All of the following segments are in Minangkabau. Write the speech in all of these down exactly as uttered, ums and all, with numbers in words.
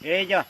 Eh, jo.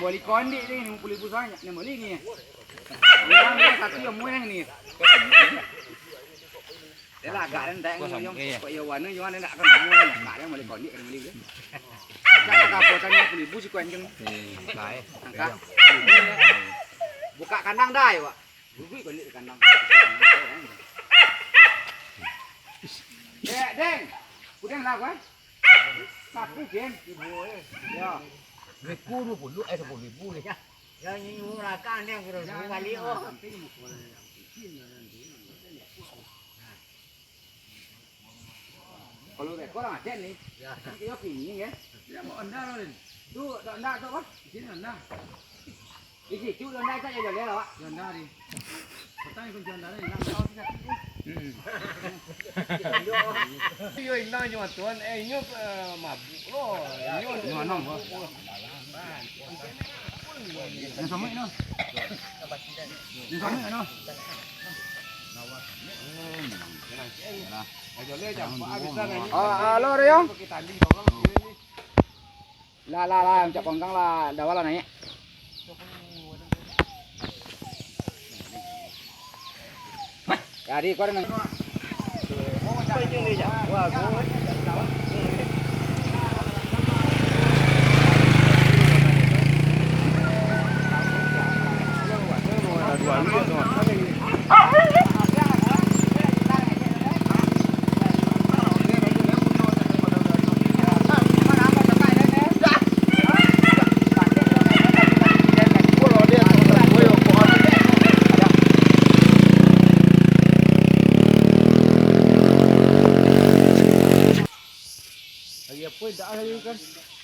Bali kondik ni, limo puluah ribu sajo, ni bali ni. Urang ni satu yang murah ni. Dia lah agak rendah yang nyong. Kok ya warna, yo, anda nak kan, nak kan bali kondik, kan bali dia. Jangan apa tanya limo puluah ribu si kuanjeng. Angka. Buka kandang dah, yo, Pak. Duduak baliak di kandang. Eh, Deng. Kudang lah, kan? Sapu, Deng. Ibu, eh. Ya. Ribu dua puluh, eh, dua puluh ribu ni. Ya, ini umur akang ni, kira suruh balik, oh. Kalau rekor lah macam ni. Ya. Ini kira kini, ya. Dia mau anda, Lin. Tu, tak anda, tak apa? Di sini anda. Di situ Honda tak jadi lah, Wak. Honda di. Petang ikut Honda ni, hilang tahu sih sakit ni. Hmm. Iyo, hilang cuma tuan, eh, inyo, eh, mabuk lo. Inyo, inyo anam, Wak. Yang sama ini. Yang sama ini. Ah, halo, Rio. Lah, lah, lah, ancak panggang lah, dawa lah naiak. Jadi, kau ada nang- Lagi apo indak lagi kan?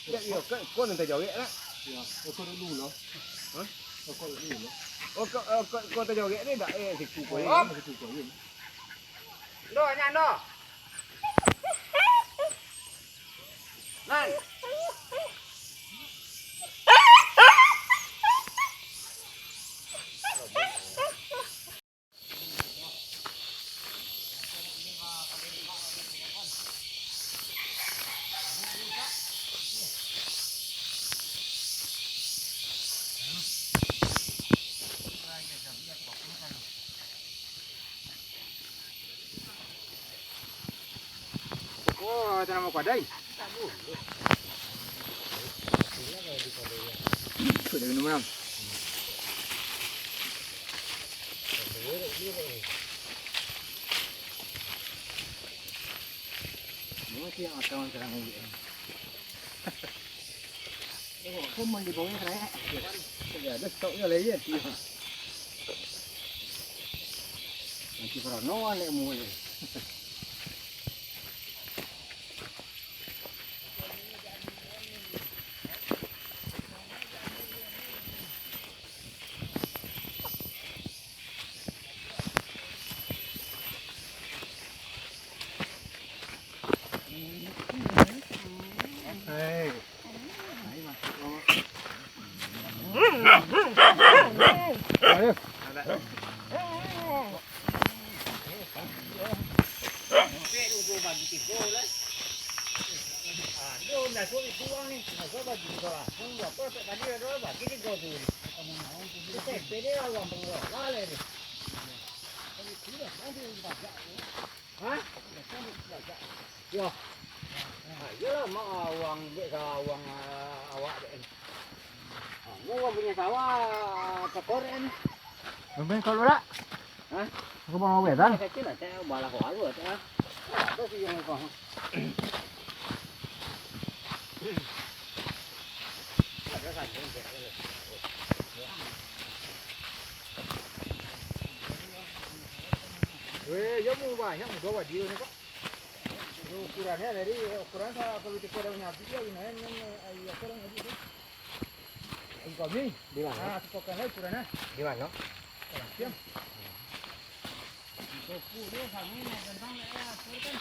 Indak, iyo, kan, kau nan tajawek lah. Iyo, kau dulu lah. Hah? Kau dulu lah. Oh, kau, oh, kau, kau tajawek ni indak, eh, siku kau ni. Om. Siku kau ni. Ndo, nyak, ndo. Nan. Oh, tanam apa, Dai? Ikut dia minum, Bang. Mati yang akan sekarang ni. Oh, kau mandi bawah raya. Ada stok je lah, ya. Nanti perono anak mu ni. Hah? Yo. Ah, iyolah, mak, ah, uang dek sa-, uang, ah, awak dek. Ah, uang punyo sawah, tekor dek. Bang, kalau dak? Hah? Aku mau ngawet, kan? Kecil lah, saya balah kau alu, ah. Ada sih yang kau. Ada kan, yang dia. Weh, yo mu banyak mudo wadi tu ni, Pak. Yo, ukurannyo dari, ukuran sa-, kalau tiko ado nyabi yo, lumayan, kan, ai, apo nyabi tu? Ai kami. Di mano? Ah, tiko kan lah ukurannyo. Di mano? Siang. Toko dia kami nak tentang, eh, atur kan.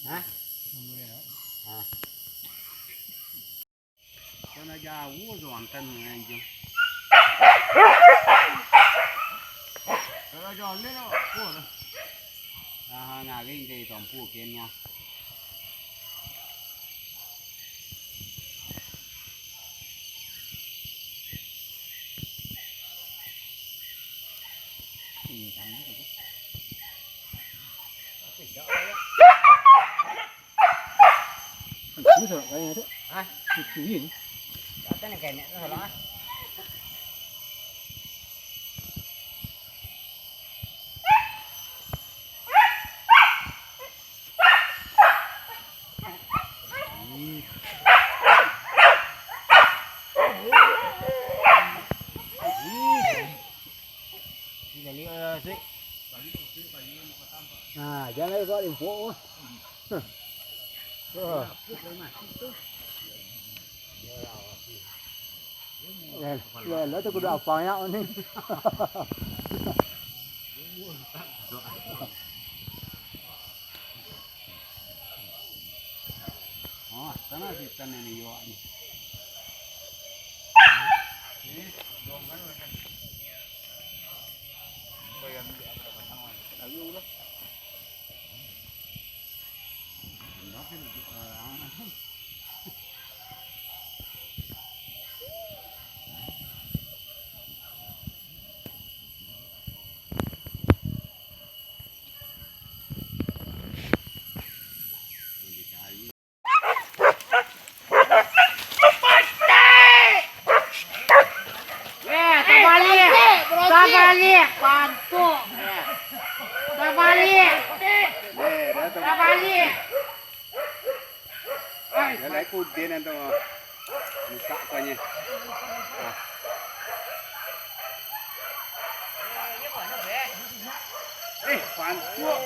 Hah? Hah? Kana jauah tu antan anjing. Kalau jauah ni tu, apa tu? Ah, ngaring dari Tompu kenya. Ini kan. Apa jauh ya? Itu salah kayaknya tu. Hah? Itu ini. Kata ni kayaknya tu salah. Nah, jangan lagi kau limpuk. Hah. Wah. Ya, ya, ya, tu kudu apa ya ni? Oh, sana si ikan ini yo ni. Ini, dong kan, kan. Bayang dia apa dapat sama. Lagi udah. Eh, tabalik. Tabalik, pantuk. Tabalik. Tabalik. Yo, lai kuden tu. Buka apanya. Ah. Eh, pantuk.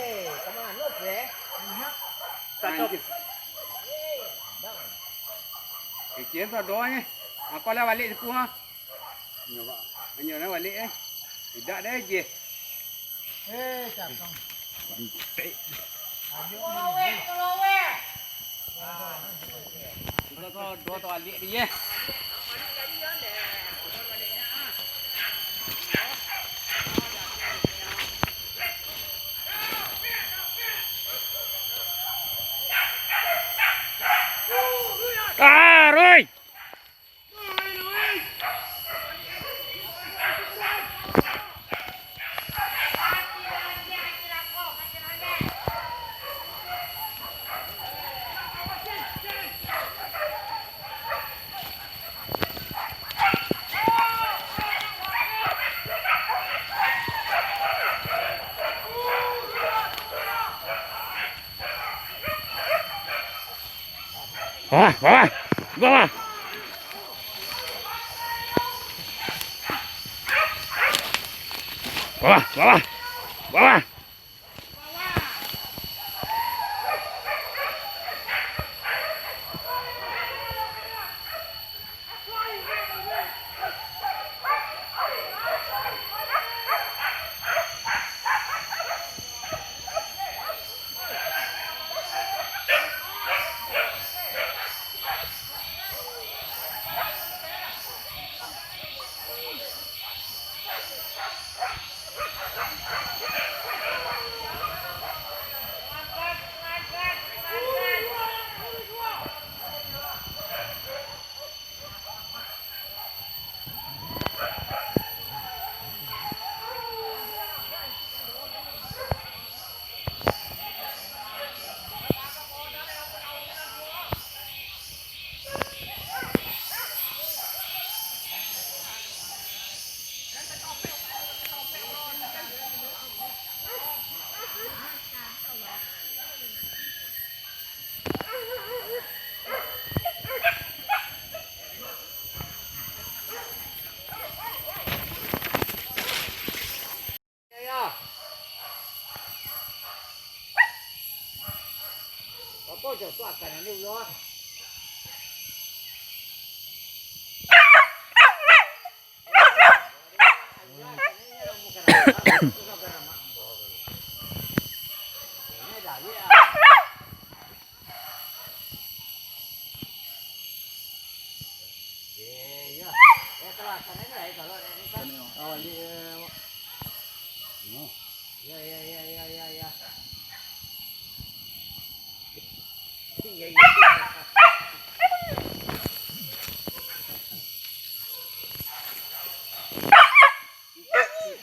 Anjir. Kecil tu doanya. Apa lah balik sepuh, ha? Inyo, Pak. Inyo lah balik, eh. Tidak ada aja. Eh, cakang. Antik. Sudah tu, dua tu balik dia. Ah, Roy! Bawah, bawah, bawah. Bawah, bawah, bawah.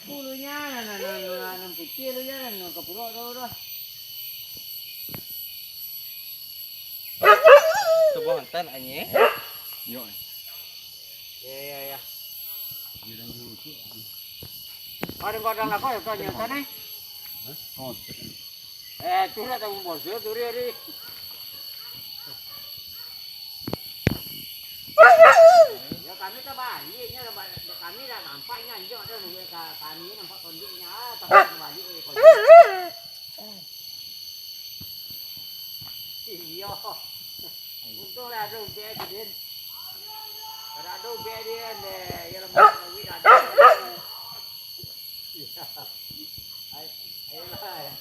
Bulunya, nah, nah, nah, nah, nah, putih tu je, nah, nah, kapurok tu dah. Sebuah mantan, anjing. Yo. Ya, ya, ya. Kadang-kadang aku ya tanya sana. Hah? Oh. Eh, tu lah tahu bos, tu dia ni. Ya, kami tak balik, ya, kami dah nampak, ya, injak dah, ka-, kami nampak kondisinya, ah, tapi tak balik, eh, kondisi. Iyo. Untung lah ada ubek tu, Din. Kalau ada ubek, Din, eh, ya, lemak, duit ada. Iya. Ay-, ayolah.